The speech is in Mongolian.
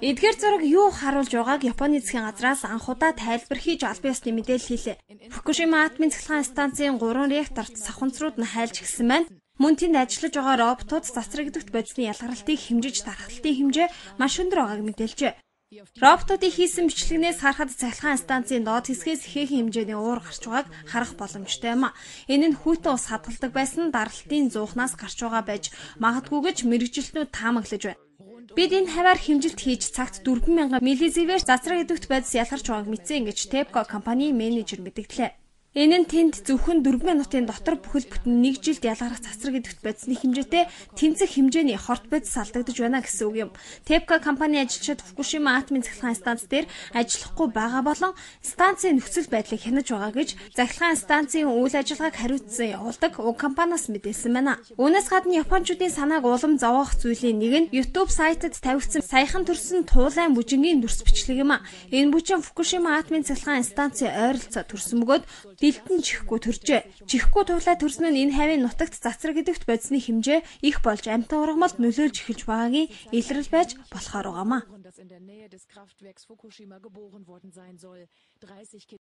Эдгээр зураг юу харуулж байгааг Японы засгийн газраас анх удаа тайлбар хийж албан ёсны мэдээлэл хийлээ. Фукушима атомын цахилгаан станцын 3 реакторт савханцрууд нь хайлж эхэлсэн байна. Мөн тэнд ажиллаж байгаа роботууд цацрагдагт бодисны ялгаралтыг хэмжиж дархлалтын хэмжээ маш өндөр байгааг мэдээлжээ. Роботуудын хийсэн бичлэгнээс харахад цахилгаан станцын доод хэсгээс ихээхэн хэмжээний уур гарч байгааг харах боломжтой юм. Энэ нь хүйтэн ус хадгалдаг байсан даралтын зуухнаас гарч байгаа байж магадгүй гэж мэргэжилтнүүд таамаглаж байна. Бид энэ хаваар хэмжилт хийж цагт 4000 миллизиверт цацраг идэвхт бодис ялгарч байгааг мэдсэн гэж TEPCO компанийн менежер мэдэгдлээ. Энэ нь тэнд зөвхөн 4 минутын дотор бүхэл бүтэн нэг жилд ялгарах цацраг идэвхт бодисны хэмжээтэй тэнцэх хэмжээний хорт бодис алдагдаж байна гэсэн үг юм. TEPCO компани ажилчид Фукушима атомын цахилгаан станц дээр ажиллахгүй байгаа болон станцын нөхцөл байдлыг хянаж байгаа гэж цахилгаан станцын үйл ажиллагааг хариуцсан явуулдаг уг компаниас мэдээлсэн байна. Үүнээс гадна японочдын санааг улам зовоох зүйлийн нэг нь YouTube сайтад тавигдсан саяхан төрсэн туулайн бүжингийн дүрс бичлэг юм. Энэ бүжин Фукушима атомын цахилгаан станцын ойролцоо төрсөн бөгөөд дэлтэн чихгүй төржээ. Чихгүй туулай төрсөн нь энэ хавийн нутагт цацраг идэвхт бодисны хэмжээ их болж амьтан ургамалд нөлөөлж эхэлж байгаагийн илрэл байж болохоор байгаамаа. In der Nähe des Kraftwerks Fukushima geboren worden sein soll. 30